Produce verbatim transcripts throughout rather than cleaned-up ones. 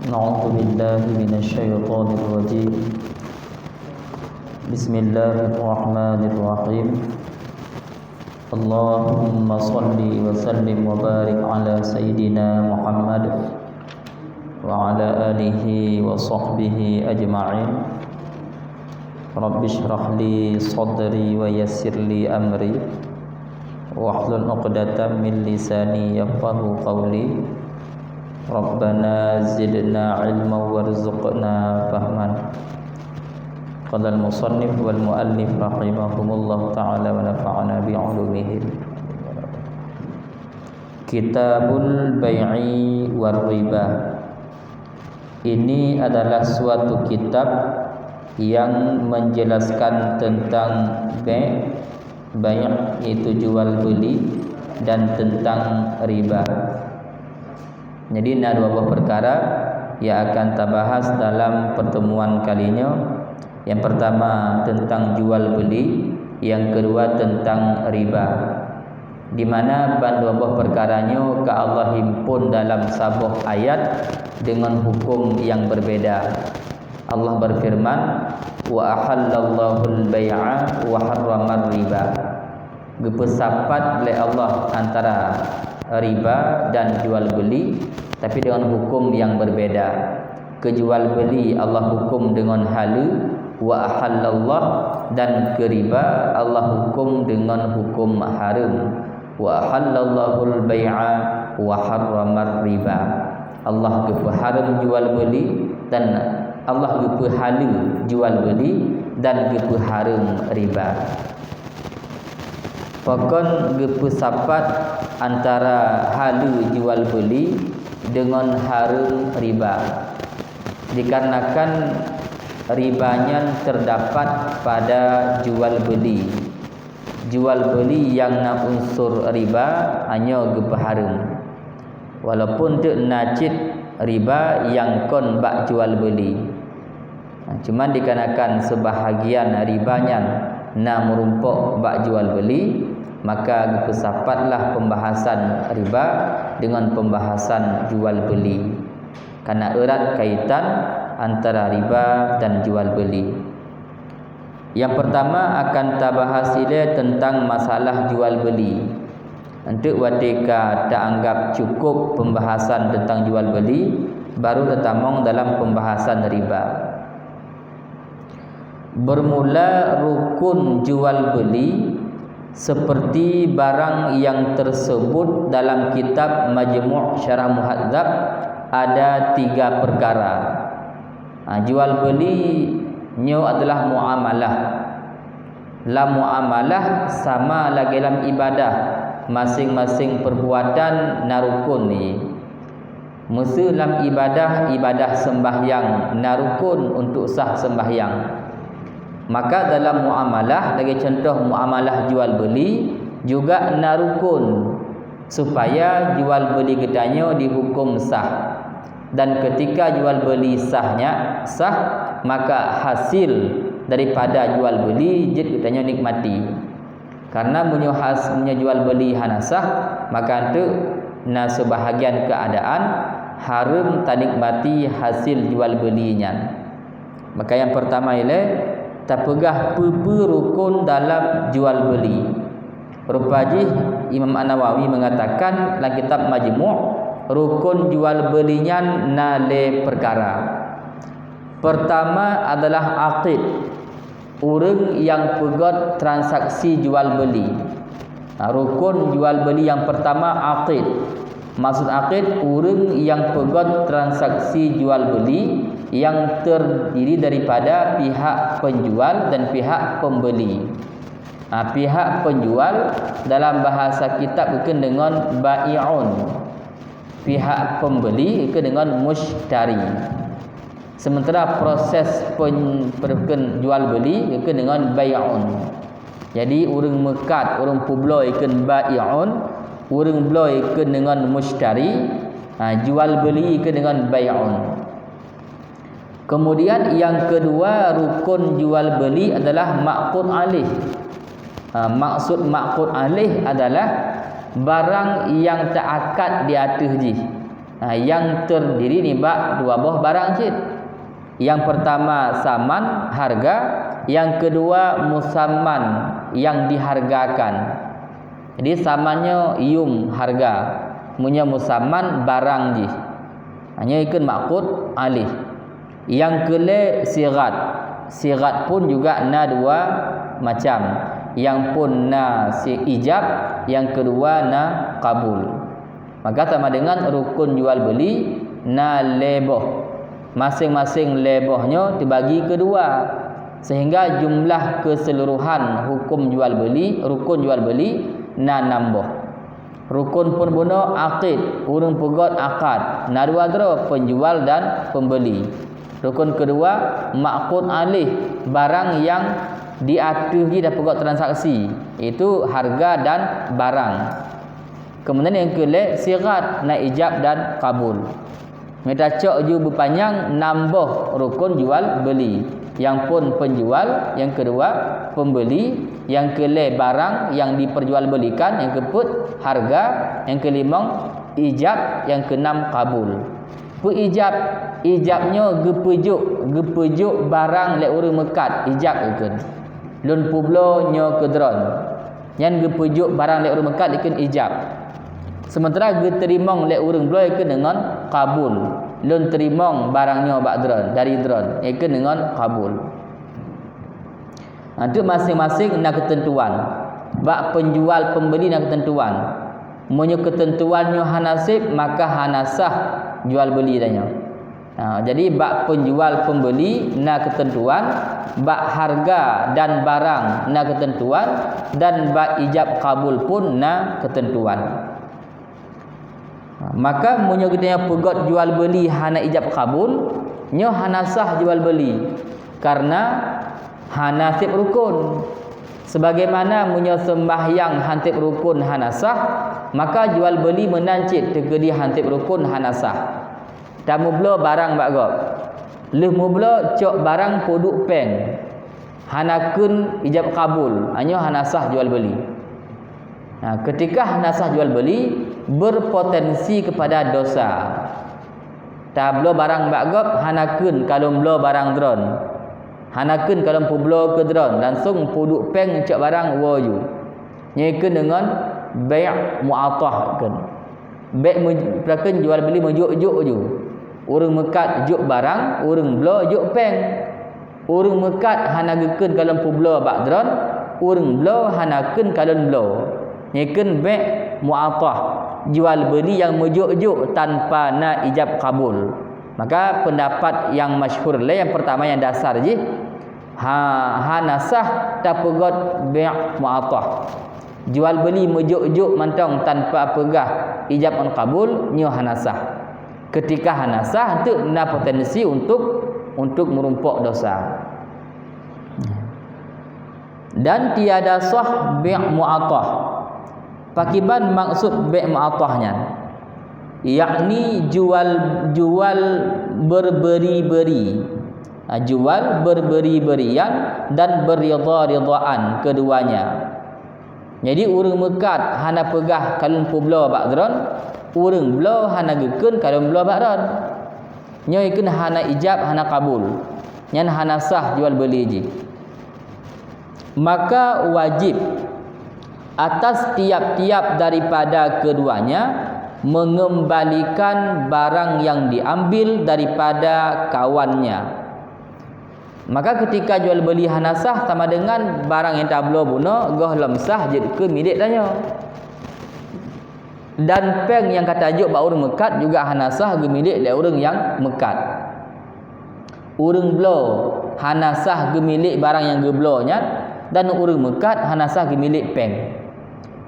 أعوذ بالله من الشيطان الرجيم. بسم الله الرحمن الرحيم. اللهم صل وسلم وبارك على سيدنا محمد وعلى آله وصحبه أجمعين. رب اشرح لي صدري ويسر لي أمري واحلل عقدة من لساني يفقهوا قولي. ربنا زدنا علما وارزقنا فهما. قال المصنف والمؤلف رحمهم الله تعالى ونفعنا بعلومهم. Kitabul Bai'i war Riba. Ini adalah suatu kitab yang menjelaskan tentang bai', bai' itu jual beli, dan tentang riba. Jadi na dua boh perkara yang akan tabahas dalam pertemuan kali nyoe. Yang pertama tentang jual beli, yang kedua tentang riba. Di mana ban dua boh perkara nyoe ka Allah himpun dalam saboh ayat dengan hukum yang berbeda. Allah berfirman, "Wa ahallallahul bai'a wa harramar riba." Geupeusapat lé Allah antara riba dan jual beli, tapi dengan hukum yang berbeda. Keu jual beli Allah hukum dengan haleue, wa ahallallah, dan keu riba Allah hukum dengan hukum hareuem. Wa ahallallahul bai'a wa harramar riba. Allah geupeuhareuem jual beli dan Allah geupeuhaleue jual beli dan geupeuhareuem riba. Pakon geupeusapat antara haleue jual beli deungon hareuem riba? Dikarenakan riba nyan teudapat pada jual beli. Jual beli nyang na unsur riba nyoe geupeuhareuem. Walaupun teuk na cit riba nyang kon bak jual beli. Nah, cuman dikarenakan seubahagian riba nyan na meurumpok bak jual beli, maka geupeusapatlah pembahasan riba deungon pembahasan jual beli. Kana erat kaitan antara riba dan jual beli. Nyang pertama akan tabahas ilée teuntang masalah jual beli. Enteuk watée ka taanggab cukup pembahasan teuntang jual beli, baru tatamong dalam pembahasan riba. Bermula rukun jual beli seperti barang yang tersebut dalam kitab Majmu' Syarah Muhadzab ada tiga perkara. Ha, jual beli nyoe adalah muamalah. Lam muamalah sama lagée lam ibadah, masing-masing perbuatan na rukun jih. Meuseu lam ibadah, ibadah seumbahyang na rukun untuk sah seumbahyang. Maka dalam muamalah, lagée contoh muamalah jual beli, juga na rukun supaya jual beli geutanyoe dihukum sah. Dan keutika jual beli sah nyan, sah, maka hasil daripada jual beli jeuet geutanyoe nikmati. Karena meunyoe has-, meunyoe jual beli hana sah, maka enteuk na seubahagian keuadaan hareuem tanikmati hasil jual beli nyan. Maka nyang pertama ilée tapeugah peue-peue rukun dalam jual beli. Rupa jih Imam An-Nawawi mengatakan lam kitab Majmu', rukun jual beli nyan na lé perkara. Pertama adalah aqid, ureuëng nyang peugét transaksi jual beli. Nah, rukun jual beli nyang pertama aqid. Maksud aqid, ureuëng nyang peugét transaksi jual beli nyang terdiri daripada pihak penjual dan pihak pembeli. Nah, pihak penjual dalam bahasa kitab geukheun deungon bai'un. Pihak pembeli geukheun deungon mushtari. Sementara proses pen-, pen-, jual beli geukheun deungon bai'un. Jadi ureuëng meukat, ureuëng peubloe geukheun bai'un, ureuëng bloe geukheun deungon mushtari, ha, jual beli geukheun deungon bai'un. Kemudian yang kedua rukun jual beli adalah maqud alaih. Ha, maksud maqud alaih adalah barang yang teuakad di ateueh jih. Ha, nyang terdiri nibak dua boh barang cit. Nyang pertama saman, harga, nyang kedua musamman, nyang dihargakan. Jadi saman nyoe yum, harga. Meunyoe musamman, barang jih. Ha, nyoe ikheun ma'qud alaih. Nyang keu lhèe sighat. Sighat pun juga na dua macam. Nyang phôn na si ijab, nyang keudua na qabul. Maka sama dengan rukun jual beli na lhèe boh. Maséng-maséng lhèe boh nyoe teubagi keu dua, sehingga jumlah keseluruhan hukum jual beli, rukun jual beli na nam boh. Rukun peubunoe aqid, ureuëng peugöt akad, na dua droe, penjual dan pembeli. Rukun keudua, ma'qud alaih, barang nyang di ateueh jih tapeugöt transaksi, yaitu harga dan barang. Kemudian nyang keu lhèe sighat, na ijab dan qabul. Meutacok ju beupanyang nam boh rukun jual beli. Nyang phôn penjual, nyang keudua pembeli, nyang keu lhèe barang nyang diperjualbelikan, nyang keupeuet harga, nyang keulimong ijab, nyang keunam qabul. Peue ijab? Ijab nyoe geupeujok, geupeujok barang lé ureuëng meukat, ijab ikheun. Lôn peubloe nyoe keu droen. Nyan geupeujok barang lé ureuëng meukat ikheun ijab. Sementara geuteurimong lé ureuëng bloe ikheun deungon qabul. Lôn teurimong barang nyoe bak droen, dari droen, ikheun deungon qabul. Nah, teuk maséng-maséng na keuteuntuan. Bak penjual pembeli na keuteuntuan. Meunyoe keuteuntuan nyoe hana sép, maka hana sah jual beli tanyoe. Ha, jadi bak penjual pembeli na keuteuntuan, bak harga dan barang na keuteuntuan, dan bak ijab kabul pun na keuteuntuan. Ha, maka meunyoe geutanyoe peugöt jual beli hana ijab kabul, nyoe hana sah jual beli, karena hana sép rukun. Sebagaimana meunyoe seumbahyang han sép rukun hana sah, maka jual beli meunan cit teukeudi han sép rukun hana sah. Tameubloe barang bak gob. Lheueh meubloe cok barang peuduek péng. Hana kheun ijab kabul, nyoe hana sah jual beli. Nah, ketika hana sah jual beli, berpotensi kepada dosa. Tabloe barang bak gob, hana kheun ka lôn bloe barang droen. Hana kheun ka lôn peubloe keu droen, langsong peuduek péng cok barang woe ju. Nyoe kheun deungon bai' mu'athah kheun. Bai' meu-, peue kheun jual beli meujok-jok ju. Ureuëng meukat jok barang, ureuëng bloe jok péng. Ureuëng meukat hana geukheun ka lôn peubloe bak droen, ureuëng bloe hana kheun ka lôn bloe. Nyoe kheun bai' mu'athah, jual beli nyang meujok-jok tanpa na ijab kabul. Maka pendapat nyang masyhur lé nyang pertama nyang dasar jih, ha, hana sah tapeugöt bai' mu'athah. Jual beli meujok-jok mantong tanpa peugah ijab ngon kabul, nyoe hana sah. Ketika hana sah, teuk na potensi untuk, untuk meurumpok dosa. Dan tiada sah bai' mu'athah. Pakiban maksud bai' mu'athah nyan? Yakni jual, jual berberi-beri. Ha, jual berberi-berian dan beridha-ridhaan keduanya. Jadi, ureuëng meukat hana peugah ka lôn peubloe bak droen, ureuëng bloe hana geukheun ka lôn bloe bak droen. Nyoe kheun hana ijab, hana kabul. Nyan hana sah jual beli jih. Maka wajib atas tiap-tiap daripada keduanya mengembalikan barang yang diambil daripada kawannya. Maka ketika jual beli hana sah, sama dengan barang nyang tabloe bunoe gohlom sah jeuet keu milék tanyoe. Dan péng nyang ka tajok bak ureuëng meukat juga hana sah geumilék lé ureuëng nyang meukat. Ureuëng bloe hana sah geumilék barang nyang geubloe nyan, dan ureuëng meukat hana sah geumilék péng.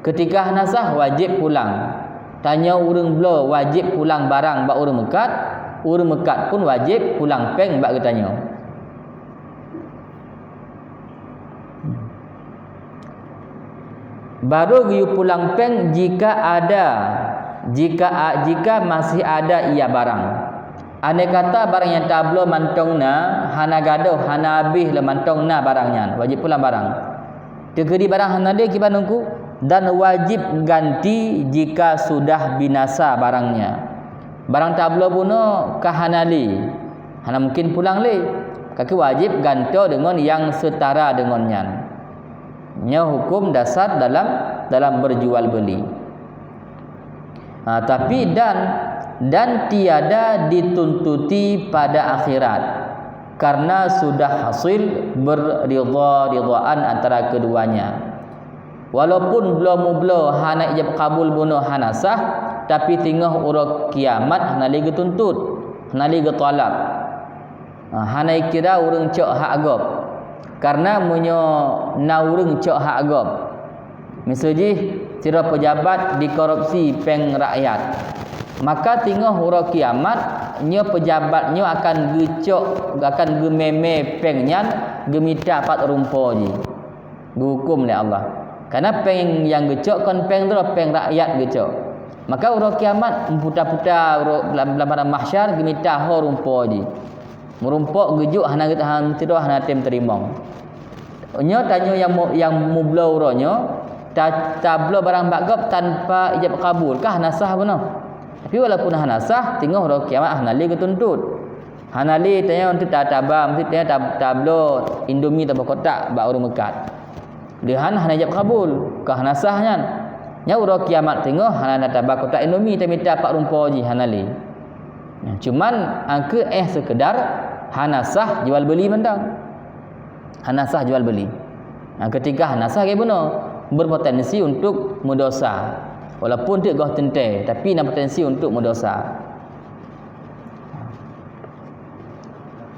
Ketika hana sah, wajéb pulang. Tanyoe ureuëng bloe wajéb pulang barang bak ureuëng meukat, ureuëng meukat pun wajéb pulang péng bak geutanyoe. Baru geuyue pulang péng jika ada, jika a-, jika masih ada ia barang. Andai kata barang nyang tabloe mantong na, hana gadôh, hana habéh lé mantong na barang nyan, wajéb pulang barang. Teukeudi barang hana lé kiban Teungku, dan wajib ganti jika sudah binasa barangnya. Barang tabloe bunoe ka hana lé, hana mungken pulang lé. Ka keuh wajéb gantoe deungon nyang seutara deungon nyan. Nyoe huköm dasar dalam, dalam berjual beli. Ha, tapi dan, dan tiada dituntuti pada akhirat, karena sudah hasil berridha-ridhaan antara keduanya. Walaupun bloe mubloe hana ijab kabul bunoe hana sah, tapi teungoh uroe kiamat hana lé geutuntut, hana lé geutalab. Ha, hana ikira ureuëng cok hak gob. Karena meunyoe na ureuëng cok hak gob, miseue jih sidroe peujabat dikorupsi péng rakyat, maka teungoh uroe kiamat nyoe peujabat nyoe akan geucok, akan geumé-mé péng nyan geumita pat rumpok jih. Geuhuköm lé Allah. Karena péng nyang geucok kon péng droe, péng rakyat geucok. Maka uroe kiamat meuputa-puta uroe lam, lam padang mahsyar geumita ho rumpok jih. Meurumpok geujok hana, hana meusidroe hana tem teurimong. Nyoe tanyoe nyang mu-, nyang mubloe uroe nyoe ta-, tabloe barang bak gob tanpa ijab kabul, ka hana sah bunoe. Tapi walaupun hana sah, teungoh uroe kiamat hana lé geutuntut. Hana lé tanyoe untuk ta-, taba, meusti tanyoe tab-, tabloe Indomie tabloe kotak bak ureuëng meukat. Leuhan hana ijab kabul, ka hana sah nyan. Nyan uroe kiamat teungoh hana taba kotak Indomie tamita pat rumpok jih, hana lé. Nah, cuman angkeu éh seukeudar hana sah jual beli mantong. Hana sah jual beli. Nah, ketika hana sah lagée bunoe, berpotensi untuk meudosa. Walaupun teuk goh teuntée, tapi na potensi untuk meudosa.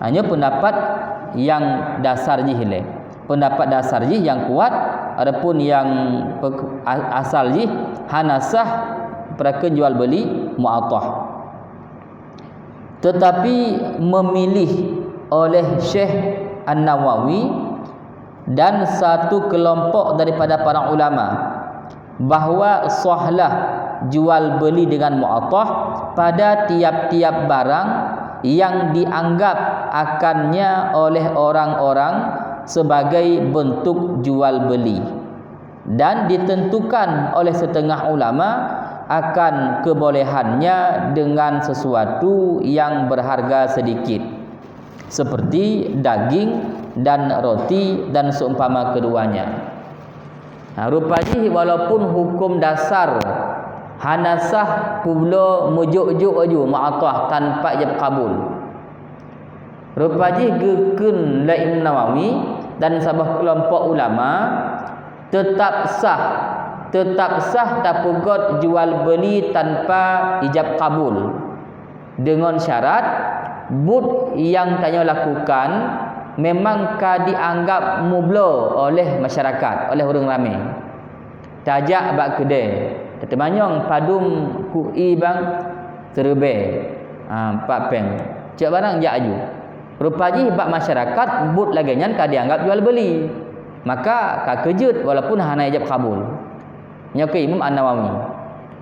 Ha, nyoe pendapat nyang dasar jih ilée. Pendapat dasar jih nyang kuat, adapun nyang pe-, a-, asal jih hana sah peurakan jual beli mu'athah. Tetapi memilih oleh Syekh An-Nawawi dan satu kelompok daripada para ulama bahwa sahlah jual beli dengan mu'athah pada tiap-tiap barang yang dianggap akannya oleh orang-orang sebagai bentuk jual beli, dan ditentukan oleh setengah ulama akan kebolehannya dengan sesuatu yang berharga sedikit, seperti daging dan roti dan seumpama keduanya. Ha, rupa jih walaupun huköm dasar hana sah peubloe meujok-jok laju mu'athah tanpa ijab kabul. Rupa jih geukheun lé Imam Nawawi dan saboh keulompok ulama, teutap sah, teutap sah tapeugét jual beuli tanpa ijab kabul. Deungon syarat, buet nyang tanyoe lakukan memang ka jianggab meubloe oleh masyarakat, oleh ureuëng ramé. Tajak bak keudè, tateumanyong padum ku ié bang, siribèe, ha, pat péng. Cok barang jak aju. Rupa jih bak masyarakat buet lagée nyan ka jianggab jual beuli. Maka ka keujeuet walaupun hana ijab kabul. Nyoe keuh Imam An-Nawawi.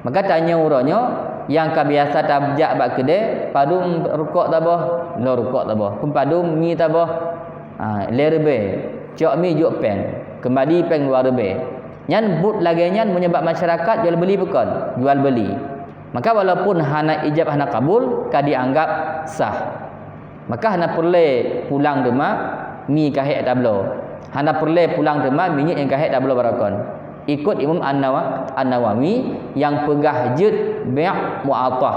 Maka tanyoe uroe nyoe nyang ka biasa tajak bak keudè, padum rukok taboh, lhèe rukok taboh. Peupadum mi taboh, ha, lhèe ribèe. Cok mi jok péng, keumbali péng dua ribèe. Nyan buet lagée nyan meunyoe bak masyarakat jual beuli bukon? Jual beuli. Maka walaupun hana ijab hana kabul, ka jianggab sah. Maka hana peureulée pulang teuma mi ka hék tabloe. Hana peureulée pulang teuma minyeuk nyang ka hék tabloe baroekon. Ikot Imam An-Nawa-, An-Nawawi nyang peugah jeuet bai' mu'athah,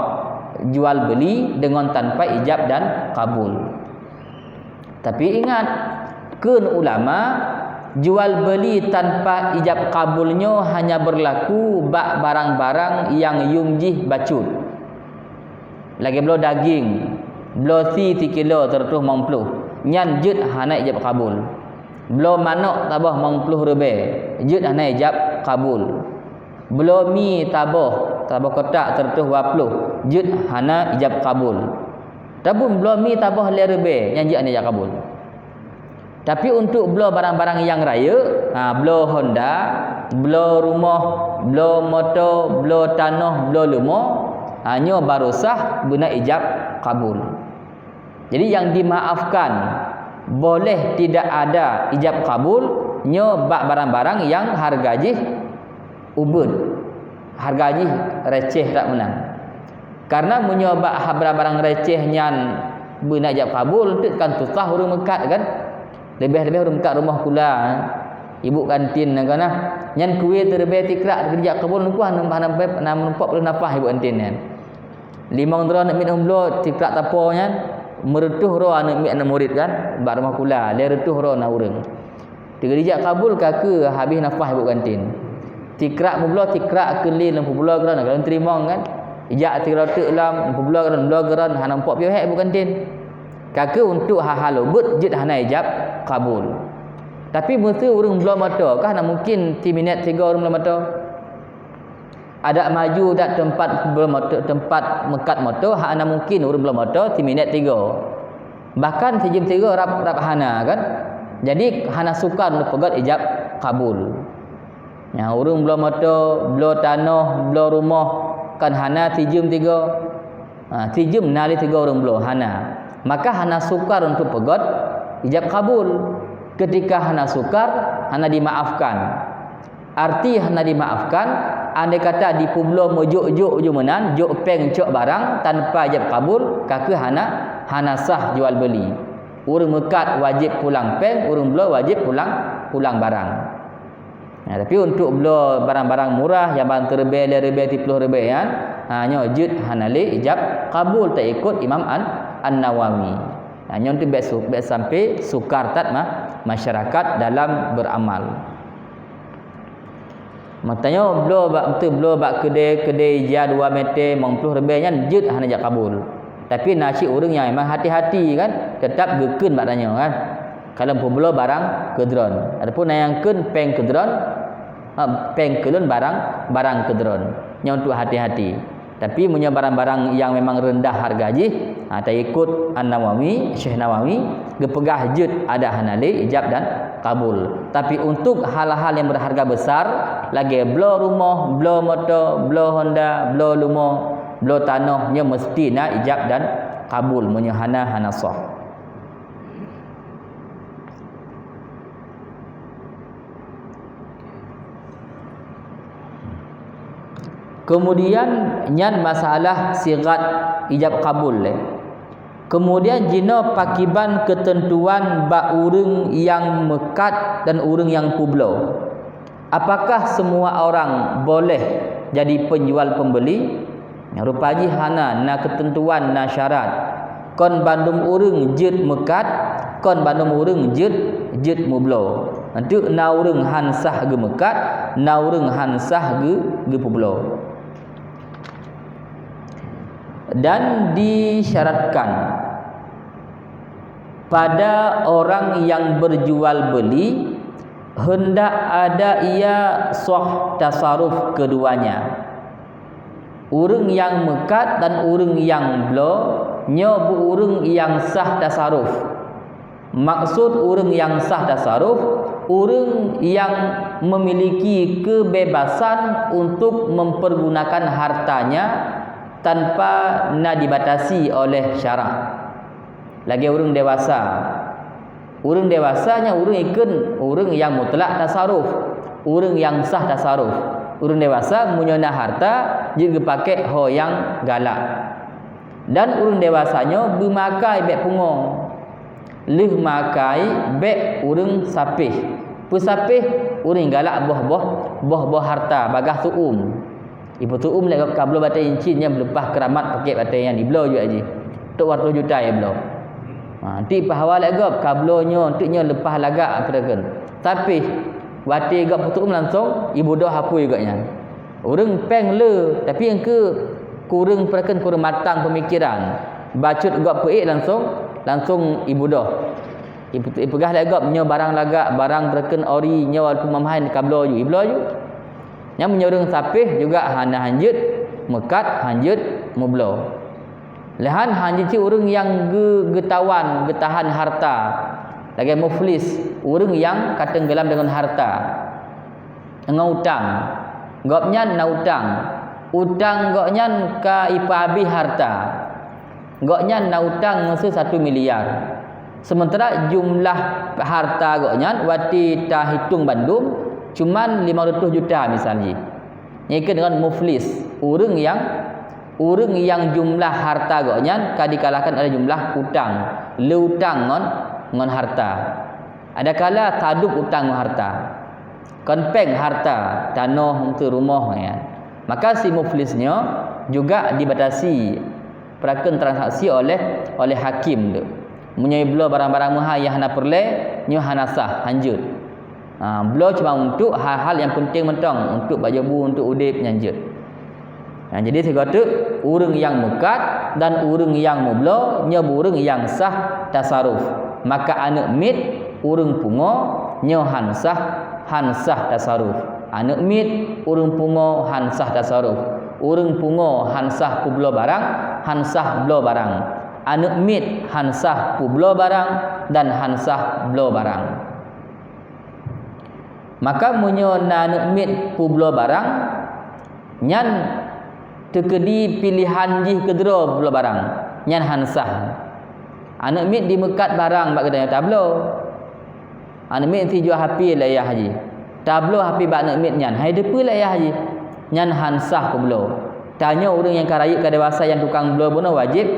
jual beuli deungon tanpa ijab dan kabul. Tapi ingat, kheun ulama, jual beuli tanpa ijab kabul nyoe hanya beurlaku bak barang-barang nyang yum jih bacut. Lagée bloe daging, bloe sie sikilo siratoh limong ploh, nyan jeuet hana ijab kabul. Bloe manok taboh limong ploh ribèe, jeuet hana ijab kabul. Bloe mi taboh, taboh kotak siratoh dua ploh, jeuet hana ijab kabul. Tapi bloe mi taboh lhèe ribèe, nyan jeuet hana ijab kabul. Tapi untuk bloe barang-barang nyang rayeuk, ha, bloe Honda, bloe rumoh, bloe moto, bloe tanoh, bloe leumo, ha, nyoe baru sah beuna ijab kabul. Jadi nyang dimaafkan, boleh tidak ada ijab kabul, nyoe bak barang-barang nyang hareuga jih ubeuet, hareuga jih receh that meunan. Karena meunyoe bak ha-, barang-barang receh nyan beuna ijab kabul, teuk kan susah ureuëng meukat kan. Leubeh-leubeh ureuëng meukat rumoh kula, ibu kantin na kan nah. Nyan kue teureubée tikrak ijab kabul nungkuh hana, hana, hana meurumpok peureuleueh nafah ibu kantin nyan. Limong droe aneuk miet nyang bloe tikrak tapo nyan, meureutoh droe aneuk miet aneuk murit kan, bak rumoh kula, lhée reutôh droe na ureuëng. Teuk ijab kabul ka keuh habéh nafah ibu kantin. Tikrak mubloe tikrak keu lé lom publoe keudroe ka lom teurimong kan. Ijak tikrak teuk lom publoe keudroe, bloe keudroe hana muphom piôh hék ibu kantin. Ka keuh untuk hal-hal ubit jeuet hana ijab kabul. Tapi meuseu ureuëng bloe moto ka hana mungkin siminét sigoe ureuëng bloe moto. Adak maju dak teumpat bloe moto, teumpat meukat moto hana mungkin ureuëng bloe moto siminét sigoe. Bahkan sijeuem sigoe rab, rab hana kan. Jadi hana sukar untuk peugét ijab kabul. Nyang ureuëng bloe moto, bloe tanoh, bloe rumoh kan hana sijeuem sigoe. Ha, sijeuem na lé sigoe ureuëng bloe hana. Maka hana sukar untuk peugét ijab kabul. Ketika hana sukar, hana dimaafkan. Arti hana dimaafkan, andai kata dipubloe meujok-jok ju meunan, jok péng cok barang tanpa ijab kabul, ka keuh hana, hana sah jual beuli. Ureuëng meukat wajéb pulang péng, ureuëng bloe wajéb pulang, pulang barang. Nah, tapi untuk bloe barang-barang murah nyang ban teureubée lhée reubée siplôh reubée nyan, ha, nyoe jeuet hana lé ijab kabul taikot Imam An-, An-Nawawi. Nah, nyoe tu bék su-, bék sampai sukar that ma-, masyarakat dalam beramal. Meutanyoe bloe bak, beutôi bloe bak keudée, keudée ija dua mètè limong ploh ribèe nyan jeuet hana jak kabul. Tapi na cit ureuëng nyang memang hati-hati kan, teutap geukheun bak tanyoe kan. Kalon peubloe barang keu droen. Ataupun na nyang kheun péng keu droen, ha, péng keu lôn barang, barang keu droen. Nyoe untuk hati-hati. Tapi meunyoe barang-barang nyang memang reundah hareuga jih, ha, taikot An-Nawawi, Syekh Nawawi, geupeugah jeuet adak hana lé ijab dan kabul. Tapi untuk hal-hal nyang berharga besar, lagèe bloe rumoh, bloe moto, bloe Honda, bloe leumo, bloe tanoh, nyoe meuseuti na ijab dan kabul. Meunyoe hana, hana soh. Keumudian nyan masalah sighat ijab kabul lé. Keumudian jinoe pakiban keuteuntuan bak ureuëng nyang meukat dan ureuëng nyang peubloe. Apakah semua orang boleh jadi penjual pembeli? Rupa jih hana, na keuteuntuan, na syarat. Kon bandum ureuëng jeuet meukat, kon bandum ureuëng jeuet, jeuet meubloe. Enteuk na ureuëng han sah geumeukat, na ureuëng han sah geu-, geupeubloe. Dan disyaratkan pada orang yang berjual beli, hendak ada ia sah tasaruf keduanya. Ureuëng nyang meukat dan ureuëng nyang bloe nyoe beu ureuëng nyang sah tasaruf. Maksud ureuëng nyang sah tasaruf, ureuëng nyang memiliki kebebasan untuk mempergunakan hartanya tanpa na dibatasi oleh syarak. Lagèe ureuëng dewasa. Ureuëng dewasa nyan ureuëng ikheun ureuëng nyang mutlak tasaruf, ureuëng nyang sah tasaruf. Ureuëng dewasa meunyoe na harta jeuet geupaké ho nyang galak. Dan ureuëng dewasa nyoe beumakai bék pungo. Lheueh makai bék ureuëng sapéh. Peusapéh ureuëng galak boh-boh, boh-boh harta bagaih tuum. Ipeutuum lé gob kabloe batée incin nyang leupah keuramat pakét batée nyan ibloe juak jih. Tok dua reutôh juta ibloe. Ha, ti pahawa lé gob kabloe nyoe, ti nyoe leupah lagak peureukeun. Tapi watée gob peutuum langsong ibudoh apui gob nyan. Ureuëng péng le, tapi nyang keu kureueng peureukeun kureueng matang peumikiran. Bacut gob peuék langsong, langsong ibudoh. Ipe-, ipeugah lé gob nyoe barang lagak, barang peureukeun ori, nyoe walaupun mamhai kabloe ju, ibloe ju. Nyang meunyoe ureuëng sapéh juga hana hanjeuet meukat, hanjeuet meubloe. Leuhan hanjeuet cit ureuëng nyang geu-, geutawan, geutahan harta. Lagée muflis, ureuëng nyang ka teunggelam deungon harta. Ngon utang. Gobnyan na utang. Utang gobnyan ka ipeuhabéh harta. Gobnyan na utang meuseu satu miliar. Seumeuntara jumlah harta gobnyan watée tahitong bandum cuman limong reutôh juta misal jih. Nyan keuh deungon muflis, ureuëng nyang, Ureuëng nyang jumlah harta gobnyan ka dikalahkan oleh jumlah utang, le utang ngon, ngon harta. Adakala tadub utang ngon harta, kon péng harta, tanoh, eunteuk rumoh nyan. Maka si muflis nyoe juga dibatasi peurakan transaksi oleh, oleh hakim tu. Meunyoe bloe barang-barang meuhai nyang hana peureulée, nyoe hana sah, hanjeuet. Ha, bloe cuma untuk hal-hal nyang penting mantong, untuk bak jabu, untuk udeb, nyan jeuet. Ha, jadi sigoe teuk, ureuëng nyang meukat dan ureuëng nyang meubloe nyoe ureuëng nyang sah tasaruf. Maka aneuëk miet ureuëng pungo nyoe han sah, han sah tasaruf. Aneuëk miet ureuëng pungo han sah tasaruf. Ureuëng pungo han sah peubloe barang, han sah bloe barang. Aneuëk miet han sah peubloe barang dan han sah bloe barang. Maka meunyoe na aneuëk miet peubloe barang, nyan teukeudi piléhan jih keudroe peubloe barang, nyan han sah. Aneuëk miet dimeukat barang bak geutanyoe tabloe. Aneuëk miet sijuah H P lé ayah jih. Tabloe H P bak aneuëk miet nyan, hai deupeue lé ayah jih. Nyan han sah peubloe. Tanyoe ureuëng nyang ka rayeuk ka dewasa nyang tukang bloe bunoe wajéb,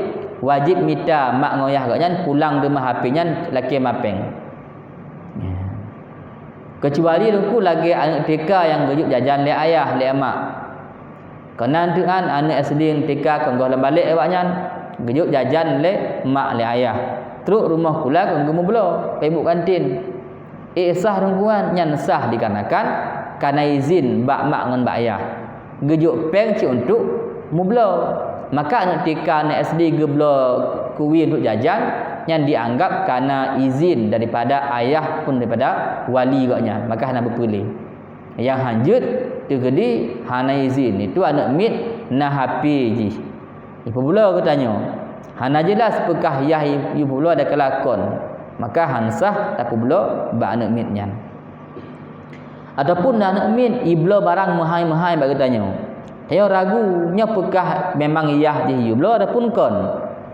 wajéb mita mak ngon yah gobnyan pulang deuma H P nyan lakée mapéng. Ya. Keucuali Teungku lagée aneuëk T K nyang geujok jajan lé ayah, lé mak. Keunan teuan aneuëk S D ngon T K kon goh lom balek awaknyan, geujok jajan lé mak lé ayah. Trok rumoh kula kon geumubloe, peubuet kantin. Eh, sah Teungku nyan? Nyan sah dikarenakan ka na izin bak mak ngon bak ayah. Geujok péng cit untuk mubloe. Maka aneuëk T K, aneuëk S D geubloe kuwi untuk jajan, nyan dianggap ka na izin daripada ayah pun daripada wali gobnyan, maka hana beupeureulée. Nyang hanjeuet teukeudi hana izin, itu aneuëk miet na H P jih. Ipeubloe geutanyoe. Hana jeulaih peukah yah ipeubloe dan kalakon, maka han sah tapeubloe bak aneuëk miet nyan. Ataupun aneuëk miet ibloe barang meuhai-meuhai bak geutanyoe. Tanyoe ragu, nyoe peukah memang yah jih ibloe ataupun kon.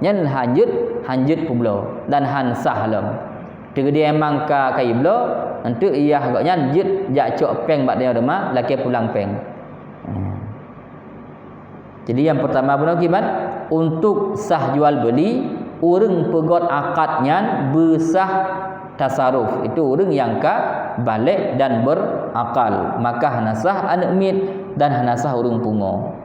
Nyan hanjeuet, hanjeuet peubloe dan han sah lom. Teukeudi memang ka, ka ibloe, eunteuk yah gobnyan jeuet jak cok péng bak tanyoe teuma, lakée pulang péng. Hmm. Jadi, nyang peurtama bunoe kiban, untuk sah jual beuli, ureuëng peugét akad nyan beusah tasaruf. Itu ureuëng nyang ka balek dan berakal. Maka hana sah aneuëk miet dan hana sah ureuëng pungo.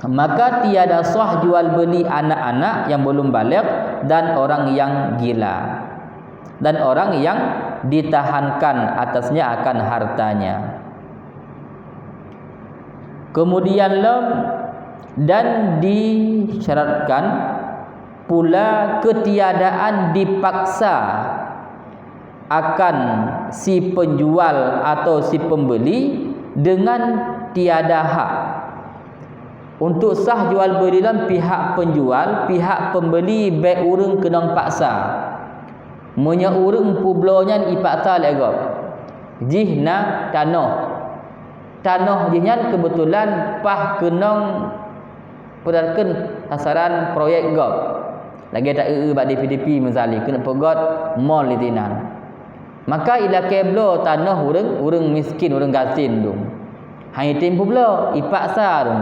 Maka tiada sah jual beuli anak-anak yang belum baligh dan orang yang gila, dan orang yang ditahankan atasnya akan hartanya. Kemudian lom, dan disyaratkan pula ketiadaan dipaksa akan si penjual atau si pembeli dengan tiada hak. Untuk sah jual beuli lom pihak penjual, pihak pembeli bék ureuëng keunong paksa. Meunyoe ureuëng peubloe nyan ipaksa lé gob, jih na tanoh. Tanoh jih nyan keubeutulan paih keunong peurakan sasaran proyek gob. Lagée ta eu-eu bak D P D P misalnya, keuneuk peugét mall di sinan. Maka ilakée bloe tanoh ureuëng, ureuëng miskin, ureuëng gasien dum. Hana item peubloe, ipaksa dum.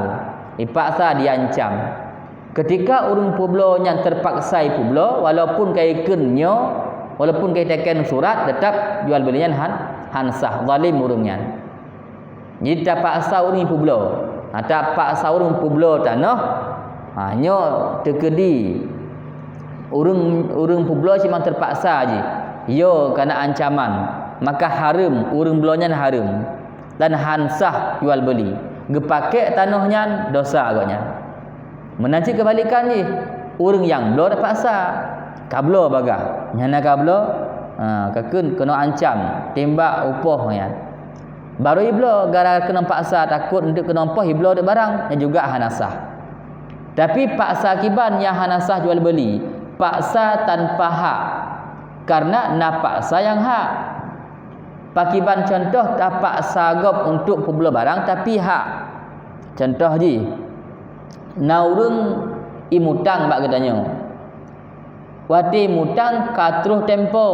Ipaksa diancam. Ketika ureuëng peubloe nyan terpaksa ipeubloe, walaupun ka ikheun nyoe, walaupun ka itakén surat, tetap jual beuli nyan han, han sah, zalim ureuëng nyan. Jadi tapaksa ureuëng peubloe. Ha, tapaksa ureuëng peubloe tanoh. Ha, nyoe teukeudi ureuëng, ureuëng peubloe cuma terpaksa jih. Yo kana ancaman, maka hareuem, ureuëng bloe nyan hareuem. Dan han sah jual beuli. Geupakék tanoh nyan dosa agak nyan. Meunan cit keubalikan jih, ureuëng nyang bloe tapaksa, kabloe bagah. Nyang na kabloe, ha, kakheun keunoe ancam, tembak, upoh nyan. Barô ibloe, gara keunong paksa, takot untuk keunong poh, ibloe dek barang, nyan juga hana sah. Tapi paksa kiban nyang hana sah jual beuli, paksa tanpa hak. Karena na paksa nyang hak. Pakiban contoh tapaksa gob untuk peubloe barang tapi hak. Contoh jih, na ureuëng imutang bak geutanyoe. Watée imutang ka troh tempo.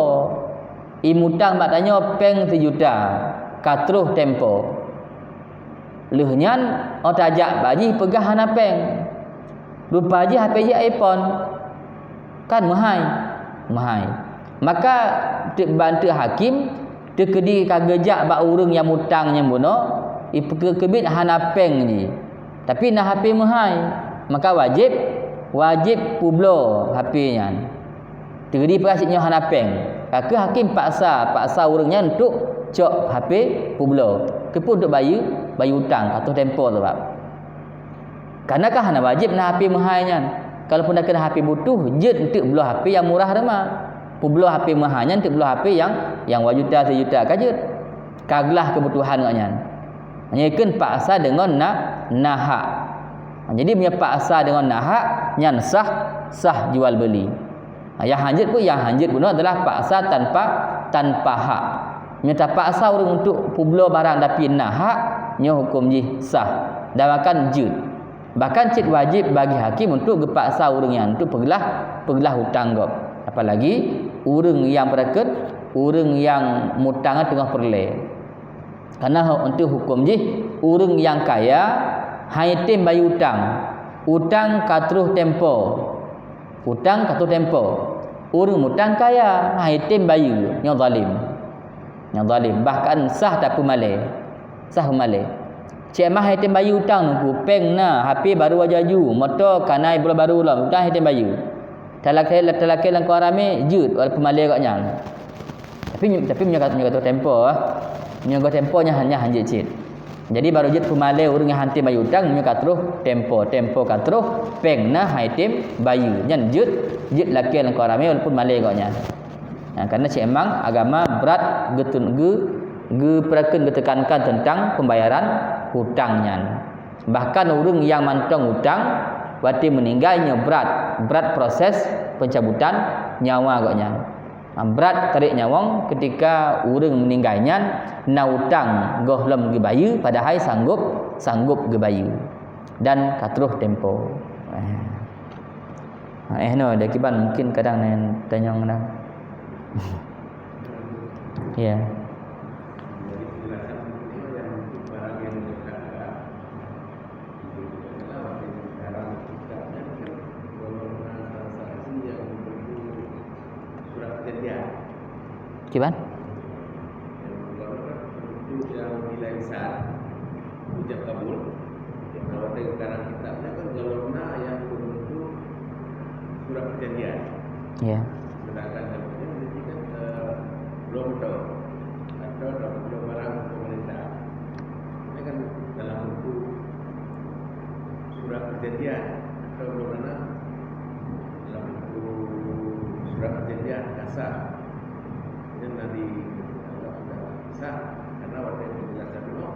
Imutang bak tanyoe péng sijuta, ka troh tempo. Lheueh nyan, oh tajak bak jih peugah hana péng. Rupa jih hapé jih iPhone. Kan meuhai. Meuhai. Maka teuk banteuk hakim, teukeudi ka geujak bak ureuëng nyang mutang nyang bunoe, ipeukeubit hana péng jih. Tapi na hapé meuhai. Maka wajéb, wajéb peubloe hapé nyan. Teukeudi peugah cit nyoe hana péng. Ka kheueh hakim paksa, paksa ureuëng nyan untuk cok hapé peubloe. Keupeue untuk bayeue, bayeue utang, ka troh tempo sabab. Karena ka hana wajéb na hapé meuhai nyan. Kalaupun dak keuh hapé butuh, jeuet enteuk bloe hapé nyang murah teuma. Peubloe hapé meuhai nyan enteuk bloe hapé nyang, nyang dua juta, seujuta ka jeuet. Ka glah keubutuhan gobnyan. Nyan kheun paksa deungon na, na hak. Jadi meunyoe paksa deungon na hak, nyan sah, sah jual beuli. Nyang hanjeuet pun, nyang hanjeuet bunoe adalah paksa tanpa, tanpa hak. Meunyoe tapaksa ureuëng untuk peubloe barang tapi na hak, nyoe huköm jih sah. Dan bahkan jeuet. Bahkan cit wajéb bagi hakim untuk geupaksa ureuëng nyan untuk peuglah, peuglah utang gob. Apalagi ureuëng nyang peurakeun, ureuëng nyang mutang teungoh peureulée. Karena untuk huköm jih, ureuëng nyang kaya hana item bayeue utang. Utang ka troh tempo. Utang ka troh tempo. Ureuëng mutang kaya hana item bayeue, nyoe zalim. Nyoe zalim. Bahkan sah tapeumalée. Sah peumalée. Cék mah hana item bayeue utang nungku, péng na, hapé baru aju-aju, moto kana bulan baru lom, utang hana item bayeue. Talakée, talakée lam kuah ramé, jeuet, walaupun malée gobnyan. Tapi, tapi meunyoe ka, meunyoe ka troh tempo, ah. Meunyoe ka tempo nyan, nyan hanjeuet cit. Jadi baru jeuet peumalée ureuëng nyang hana item bayeue utang, meunyoe ka troh tempo, tempo ka troh, péng na hana item bayeue. Nyan jeuet, jeuet lakée lam kuah ramé walaupun malée gobnyan. Nah, karena cit memang agama brat geutun-, geu-, geupeurakeun, geutekankan tentang pembayaran hutang nyan. Bahkan ureuëng nyang mantong utang, watée meuninggai nyoe brat, brat proses pencabutan nyawa gobnyan. Ha, brat tarék nyawöng ketika ureuëng meuninggai nyan na utang gohlom geubayeue, padahai sanggob, sanggob geubayeue. Dan ka troh tempo. Eh. Ha, eh, no, dah kiban mungkin kadang nan tanyong na. Ya. Kiban? Ijab kabul. Kalau kita sekarang kitab ni kan kalau na yang berbentuk surat perjanjian. Ya. Sedangkan dalam ini kan, eh, belum tahu. Atau dalam belum barang pemerintah. Ini kan dalam bentuk surat perjanjian atau belum mana dalam bentuk surat perjanjian kasar. Ini nanti kalau sudah sah, karena waktu itu jelas dulu.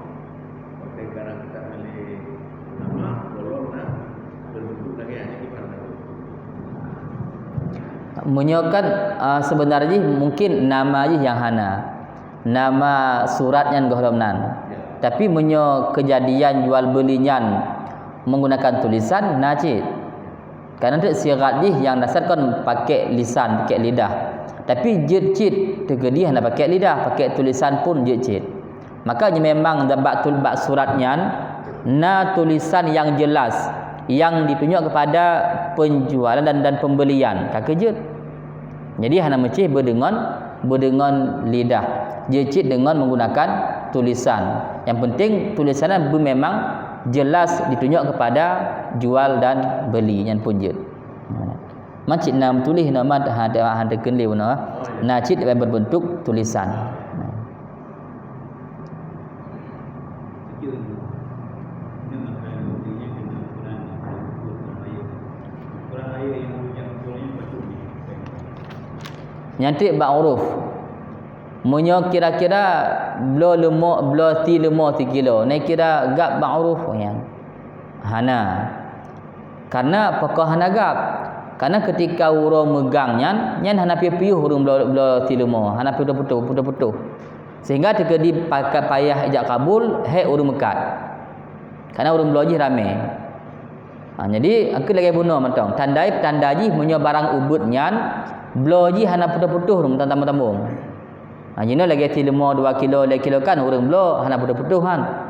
Meunyoe kan, ah, seubeuna jih mungkin nama jih nyang hana. Nama surat nyan gohlom nan. Tapi meunyoe keujadian jual beuli nyan menggunakan tulisan, na cit. Karena teuk sirat jih nyang dasar kon pakai lisan, pakai lidah. Tapi jeuet cit teukeudi hana pakai lidah, pakai tulisan pun jeuet cit. Maka nyoe memang bak tul-, bak surat nyan na tulisan nyang jelas, nyang ditunjuk kepada penjualan dan, dan pembelian, ka keuh jeuet. Jadi hana meucih beudeungon, beudeungon lidah. Jeuet cit deungon menggunakan tulisan. Yang penting tulisan nyan beu memang jelas ditunjuk kepada jual dan beli, nyan pun jeuet. Man cit na meutuléh na, man ha, ha, ha, teukeun lé bunoe. Na cit berbentuk tulisan. Nyan cit bak uruf. Meunyoe kira-kira bloe leumo, bloe sie leumo sikilo, na kira gab bak uruf nyan? Hana. Karena pakon hana gab? Karena ketika uroe meugang nyan, nyan hana piôh-piôh ureuëng bloe, bloe sie leumo, hana putôh-putôh, putôh-putôh. Sehingga teukeudi pakat payah ijab kabul, hék ureuëng meukat. Karena ureuëng bloe jih ramé. Ha, jadi, aku lagée bunoe mantong. Tandai peutanda jih meunyoe barang ubeut nyan, bloe jih hana putôh-putôh ureuëng tambong-tambong. Ha, jinoe lagée sie leumo dua kilo, lhée kilo kan ureuëng bloe hana putôh-putôh kan.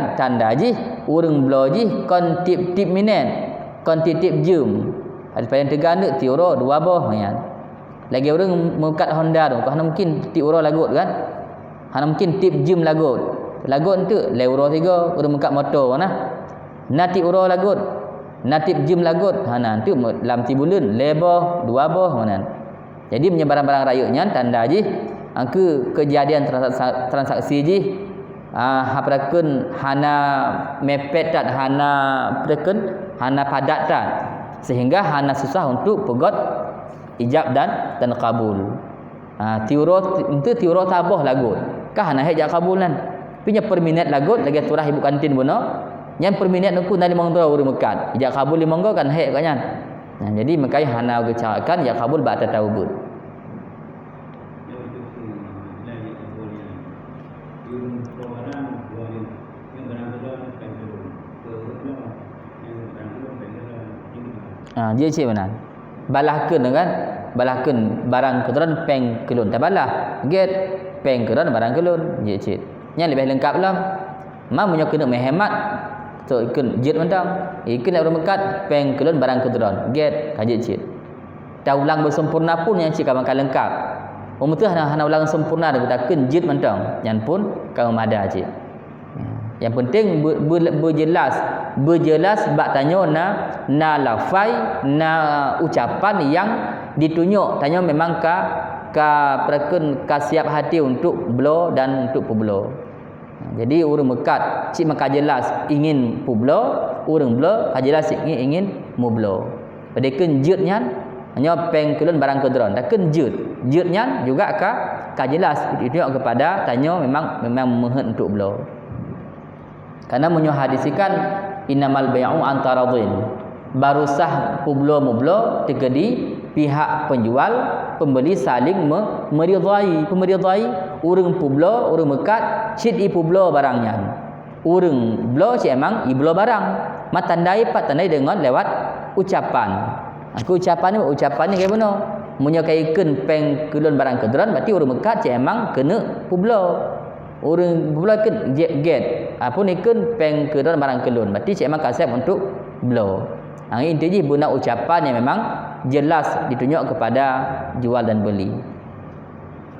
nyan tanda jih ureuëng bloe jih kon tieb-tieb minét, kon tieb-tieb jeuem. Paléng teuga neuk tieb uroe dua boh nyan. Lagée ureuëng meukat Honda tu, hana mungkin tieb uroe lagot kan? Hana mungkin tieb jeuem lagot. Lagot enteuk lhée uroe sigoe ureuëng meukat moto na. Na tieb uroe lagot, na tieb jeuem lagot, hana enteuk lam sibuleuen lhée boh, dua boh meunan. Jadi meunyoe barang-barang rayeuk nyan tanda jih, ah, keu keujadian transa-, transaksi jih, ah, apa takheun hana mepet that, hana apa takheun hana padat that, sehingga hana susah untuk peugét ijab dan, dan kabul. Ha, tieb uroe, enteuk tieb uroe saboh lagot. Ka hana hék ijab kabul nyan. Tapi nyoe per minét lagot lagée turah ibu kantin bunoe, nyan per minét nyan na limong droe ureuëng meukat. Ijab kabul limong goe kan hék keu nyan. Nah, jadi meukai hana geucarakan ijab kabul bak ata-ata ubeut. Ah, jeuet cit meunan. Balah kheun kan? Balah kheun barang keu droen péng keu lôn. Tabalah, gét, péng keu droen barang keu lôn. Jeuet cit. Nyan leubeh leungkap lom. Ma meunyoe keuneuk meuhemat, so ikheun jeuet mantong. Ikheun lé ureuëng meukat péng keu lôn barang keu droen. Gét, ka jeuet cit. Taulang beusempurna pun nyan cit ka meuka leungkap. Meunyoe hana, hana ulang sempurna dan takheun jeuet mantong, nyan pun ka meumada cit. Nyang penting be-, be-, beujeulaih, beujeulaih bak tanyoe na, na lafai, na ucapan nyang ditunyok tanyoe memang ka, ka peureukeun, ka siap hati untuk bloe dan untuk peubloe. Jadi ureuëng meukat cit meuka jeulaih ingin peubloe, ureuëng bloe ka jeulaih cit ingin, ingin meubloe. Padahai kheun jeuet nyan, nyoe péng keu lôn barang keu droen. Takheun jeuet. Jeuet nyan juga ka, ka jeulaih ditunyok keupada tanyoe memang, memang meuheuet untuk bloe. Karena meunyoe hadis kan, "Innamal bai'u an taradhin." Baru sah peubloe meubloe teukeudi pihak penjual, pembeli saling me-, meridhai, peumeridhai ureuëng peubloe, ureuëng meukat cit ipeubloe barang nyan. Ureuëng bloe cit emang ibloe barang. Ma tandai pat tandai deungon lewat ucapan. Aku ucapan ni, ucapan ni kayak bunoe. Meunyoe ka ikheun péng keu lôn barang keu droen, berarti ureuëng meukat cit emang keuneuk peubloe. Ureuëng peubloe kheun jeuet gét. Apun ikheun péng keu droen barang keu lôn, berarti cit emang ka siap untuk bloe. Inti jih beuna ucapan nyang memang jeulaih ditunyok keupada jual dan beuli.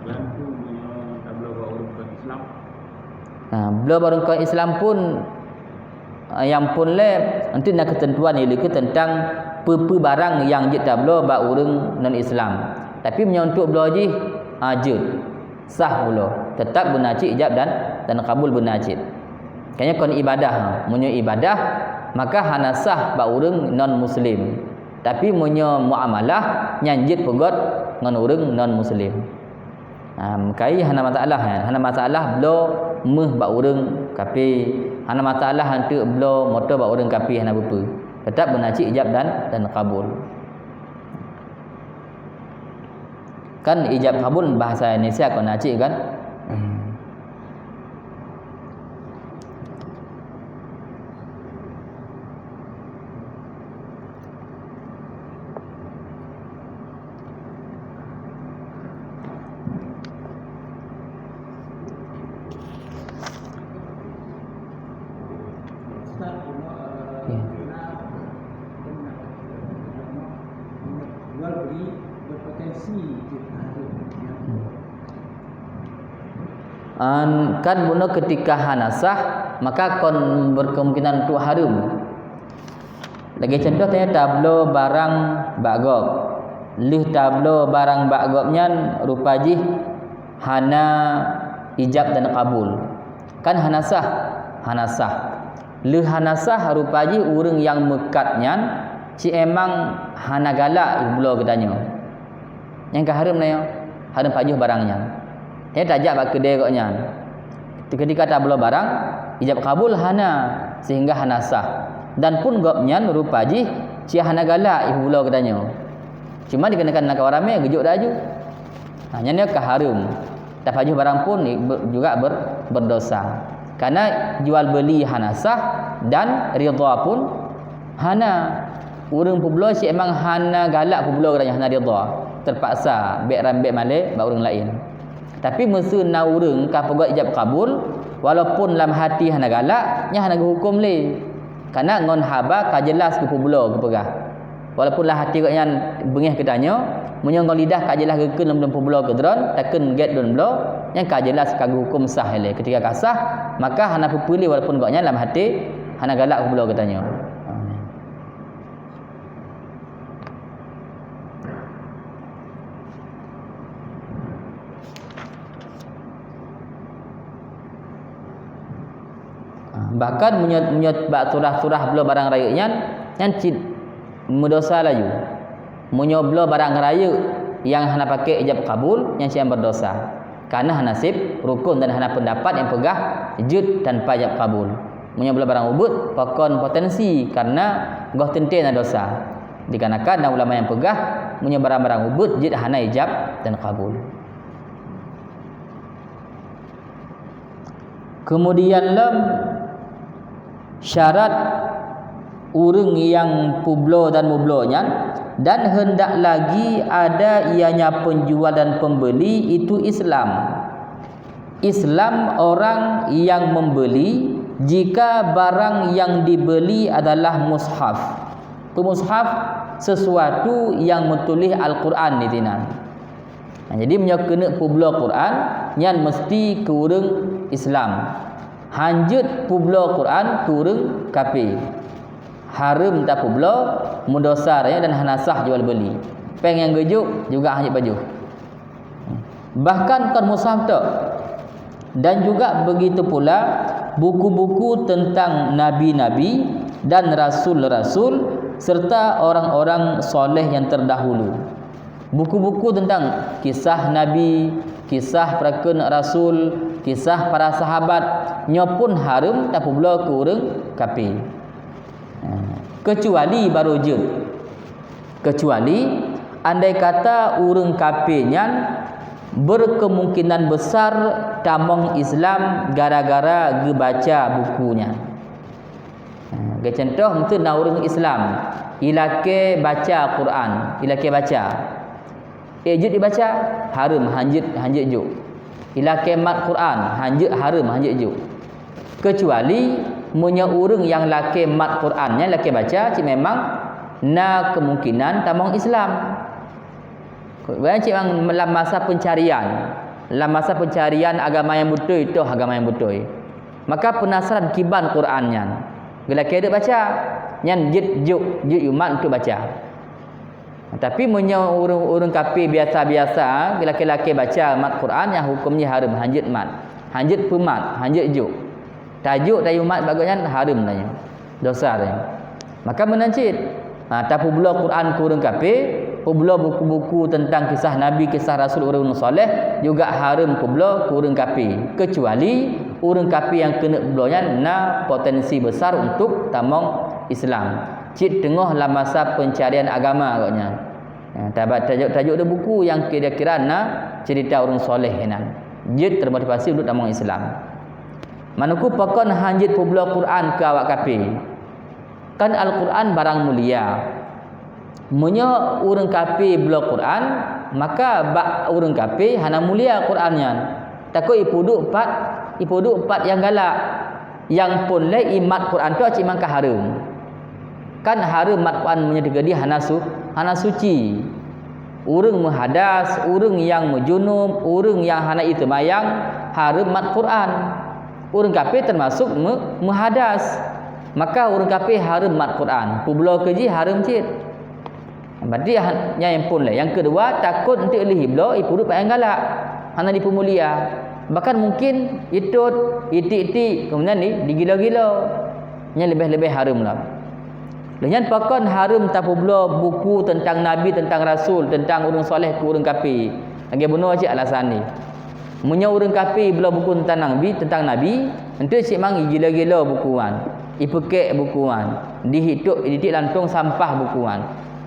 Dalam tu meunyoe tabloe bak ureuëng bukan Islam. Ha, bloe bak ureuëng bukan Islam pun, ha, nyang pun lé, enteuk na keuteuntuan ileukeu teuntang peue-peue barang nyang jeuet tabloe bak ureuëng non Islam. Tapi meunyoe untuk bloe jih, ha, jeuet. Sah bloe. Teutap beuna cit ijab dan, dan kabul beuna cit. Kayaknya kon ibadah, ha. Meunyoe ibadah, maka hana sah bak ureuëng non muslim. Tapi meunyoe muamalah, nyan jeuet peugét ngon ureuëng non muslim. Ha, meukai hana masalah, kan? Hana masalah bloe méuh bak ureuëng kafé, hana masalah enteuk bloe moto bak ureuëng kafé hana beupeue. Teutap beuna cit ijab dan, dan kabul. Kan ijab kabul bahasa Indonesia kon na cit kan? Hmm. Ya. An, kan bunoe ketika hana sah, maka kon berkemungkinan untuk hareuem. Lagée contoh tanyoe tabloe barang bak gob. Lheueh tabloe barang bak gob nyan rupa jih hana ijab dan kabul. Kan hana sah? Hana sah. Lheueh hana sah rupa jih ureuëng nyang meukat nyan cit emang hana galak bloe geutanyoe. Nyang ka hareuem na nyoe, hareuem pajoh barang nyan. Nyan tajak bak keudè gobnyan. Ketika tabloe barang, ijab kabul hana, sehingga hana sah. Dan pun gobnyan rupa jih cit hana galak ipeubloe geutanyoe. Cuma dikarenakan na kawan ramé, geujok laju. Ha, nyan ka hareuem. Tapajoh barang pun ber-, juga ber-, berdosa. Karena jual beli hana sah dan ridha pun hana. Ureuëng peubloe cit memang hana galak peubloe geutanyoe, hana ridha. Terpaksa bèk ram bèk malèe bak ureuëng laén. Tapi meuseu na ureuëng ka peugah ijab kabul, walaupun lam hati hana galak, nyan hana geuhuköm lé. Karena ngon haba ka jeulaih geupeubloe geupeugah. Walaupun lam hati gobnyan beungéh geutanyoe, meunyoe ngon lidah ka jeulaih geukheun lom peubloe keu droe, takheun gét lôn bloe, nyan ka jeulaih ka geuhuköm sah ilée. Ketika ka sah, maka hana peue-peue lé walaupun gobnyan lam hati hana galak peubloe geutanyoe. Bahkan meunyoe, meunyoe bak surah-surah bloe barang rayeuk nyan, nyan cit meudosa laju. Meunyoe bloe barang rayeuk nyang hana pakai ijab kabul, nyan cit nyang berdosa. Karena hana sép rukun dan hana pendapat nyang peugah jeuet tanpa ijab kabul. Meunyoe bloe barang ubeut, pakon potensi karena goh teuntée na dosa. Dikarenakan na ulama nyang peugah, meunyoe barang-barang ubeut jeuet hana ijab dan kabul. Kemudian lom syarat ureuëng nyang peubloe dan meubloe nyan, dan hendak lagi ada ianya penjual dan pembeli itu Islam. Islam orang yang membeli jika barang yang dibeli adalah mushaf. Peue mushaf? Sesuatu yang meutuléh Al-Quran di sinan. Nah, jadi meunyoe keuneuk peubloe Quran, nyan meusti keu ureuëng Islam. Hanjeuet peubloe Quran keu ureuëng kafé. Hareuem tapeubloe, meudosa rayeuk dan hana sah jual beuli. Péng nyang geujok juga hanjeuet pajoh. Bahkan kon mushaf tok. Dan juga begitu pula buku-buku tentang nabi-nabi dan rasul-rasul serta orang-orang soleh yang terdahulu. Buku-buku tentang kisah nabi, kisah para keuneuk rasul, kisah para sahabat, nyoe pun hareuem tapeubloe keu ureuëng kafé. Kecuali baru jeuet. Kecuali andai kata ureuëng kafé nyan berkemungkinan besar tamong Islam gara-gara geubaca buku nyan. Ha, geucontoh, meuteun na ureuëng Islam, ilakée baca Quran, ilakée baca. Eh, jeuet ibaca, hareuem, hanjeuet, hanjeuet jok. Ilakée mat Quran, hanjeuet, hareuem, hanjeuet jok. Kecuali meunyoe ureuëng nyang lakée mat Quran, nyang lakée baca, cit memang na kemungkinan tamong Islam. Bukan cit memang lam masa pencarian. Lam masa pencarian agama nyang beutôi, toh agama nyang beutôi. Maka penasaran kiban Quran nyan. Geulakée deuek baca, nyan jeuet jok, jeuet yumat untuk baca. Tapi meunyoe ureuëng, ureuëng kafé biasa-biasa, geulakée-lakée baca mat Quran, nyang huköm jih hareuem, hanjeuet mat, hanjeuet peumat, hanjeuet jok. Tajok tayue mat bak gobnyan hareuem tanyoe. Dosa tanyoe. Maka meunan cit, ha, tapeubloe Quran keu ureuëng kafé, peubloe buku-buku teuntang kisah nabi, kisah rasul, ureuëng soleh, juga hareuem peubloe keu ureuëng kafé. Kecuali ureuëng kafé nyang keuneuk bloe nyan na potensi besar untuk tamong Islam. Cit teungoh lam masa pencarian agama gobnyan. Ya, tabat tajok-tajok di buku nyang kira-kira na cerita ureuëng soleh nyan. Jeuet termotivasi untuk tamong Islam. Manuku pakon hanjeuet peubloe Quran keu awak kafé. Kan Al-Quran barang mulia. Meunyoe ureuëng kafé bloe Quran, maka bak ureuëng kafé hana mulia Quran nyan. Takot ipeuduek pat, ipeuduek pat nyang galak. Nyang phon lé imat Quran tu cit mangka hareuem. Kan hareuem mat Quran meunyoe teukeudi hana su-, hana suci. Ureuëng meuhadas, ureuëng nyang meujunub, ureuëng nyang hana iteumayang, hareuem mat Quran. Ureuëng kafé teumasuk meu-, meuhadas. Maka ureuëng kafé hareuem mat Quran. Peubloe keu jih hareuem cit. Berarti ha-, nyan nyang phon lé. Nyang keudua, takot eunteuk lheueh ibloe, ipeuduek pat nyang galak. Hana dipeumulia. Bahkan mungkin itot, itik-tik, kemudian di, digilo-gilo. Nyan leubeh-leubeh hareuem lom. Lheueh nyan pakon hareuem tapeubloe buku teuntang nabi, teuntang rasul, teuntang ureuëng soleh keu ureuëng kafé. Lagée bunoe cit alasan nyoe. Meunyoe ureuëng kafé bloe buku teuntang nabi, teuntang nabi, eunteuk cit memang igilo-gilo buku nyan, ipeukek buku nyan, dihitok, ditik lantong sampah buku nyan.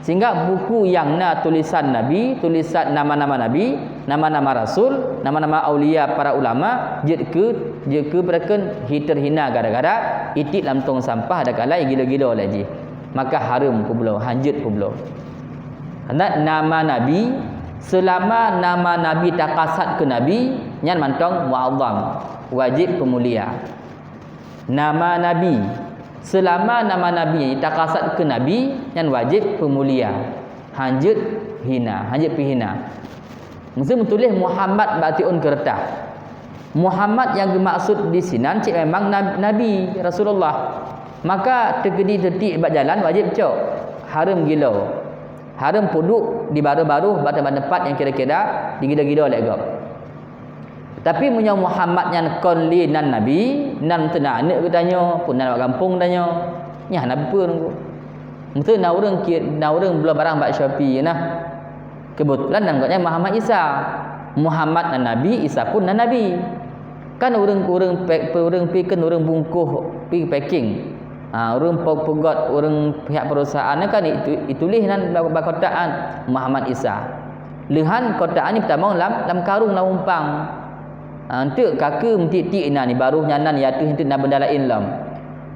Sehingga buku nyang na tulisan nabi, tulisan nama-nama nabi, Nama-nama rasul, nama-nama aulia, para ulama, jeuet keu, jeuet keu beureukon hi teuhina gara-gara itiek lam tong sampah, ada kala gilo-gilo lé jih. Maka hareuem peubloe, hanjeuet peubloe. Karena nama nabi, seulama nama nabi takasat keu nabi, nyan mantong muazzam, wajéb peumulia. Nama nabi, seulama nama nabi takasat keu nabi, nyan wajéb peumulia, hanjeuet hina, hanjeuet peuhina. Meuseu meutuléh Muhammad bak tiôn keureutah. Muhammad nyang geumaksud disinan cit memang nab-, nabi, Rasulullah. Maka teukeudi teutiek bak jalan wajéb cok, hareuem gilo. Hareuem peuduek di baroh-baroh bak teumpat-teumpat nyang kira-kira digilo-gilo lé gob. Tapi meunyoe Muhammad nyan kon lé nan nabi, nan teuh na aneuëk geutanyoe, pun nan bak gampông tanyoe, nyan hana peue nunggu. Meuseu na ureuëng ki-, na ureuëng bloe barang bak Shopee na. Keubeutulan nan gobnyan Muhammad Isa. Muhammad nan nabi, Isa pun nan nabi. Kan ureuëng, ureuëng pe-, ureuëng pi kan ureuëng bungkôh pi packing. Ha, ureuëng pe-, peugöt ureuëng pihak perusahaan nyan kan itu, ituléh nan ba-, bak kotak nyan Muhammad Isa. Leuhan kotak nyan jitamong lam, lam karung lam umpang. Ha, enteuk ka keu meutiek-tiek inan baroh nyan nan ya teuh enteuk na beunda laén lom.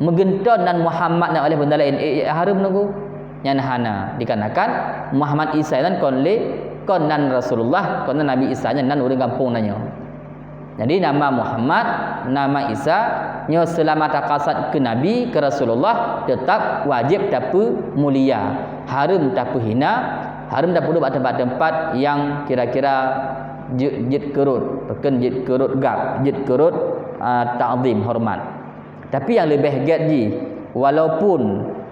Meugeunton nan Muhammad nyan oleh beunda laén, eh, eh, hareuem nunggu. Nyan hana, dikarenakan Muhammad Isa nyan kon lé, kon nan Rasulullah, kon nan Nabi Isa nyan nan ureuëng gampông tanyoe. Jadi nama Muhammad, nama Isa nyoe seulama takasat keu nabi, keu Rasulullah, teutap wajéb tapeumulia, hareuem tapeuhina, hareuem tapeuduek bak teumpat-teumpat nyang kira-kira jeuet, jeuet keurot, pakon jeuet keurot gab, jeuet keurot, ah, takzim, hormat. Tapi nyang leubeh gét jih, walaupun,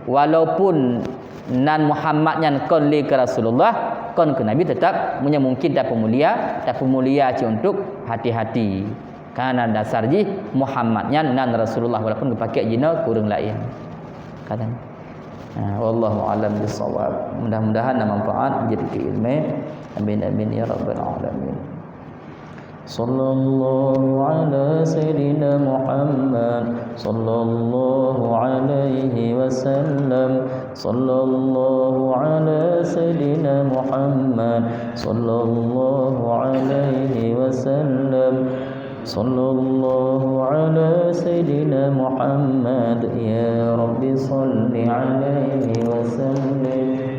walaupun nan Muhammad nyan kon lé keu Rasulullah, kon keu Nabi, teutap meunyoe mungkin tapeumulia, tapeumulia cit untuk hati-hati. Karena dasar jih Muhammad nyan nan Rasulullah walaupun geupaké jinoe keu ureuëng laén. Kata. Ha, wallahu a'lam bissawab. Mudah-mudahan na manfaat jeuet keu ileumé. Amin, amin ya rabbal alamin. Sallallahu ala sayyidina Muhammad, sallallahu alaihi wasallam, sallallahu ala sayyidina Muhammad, sallallahu alaihi wasallam, sallallahu ala sayyidina Muhammad, ya Rabbi salli alaihi wasallim.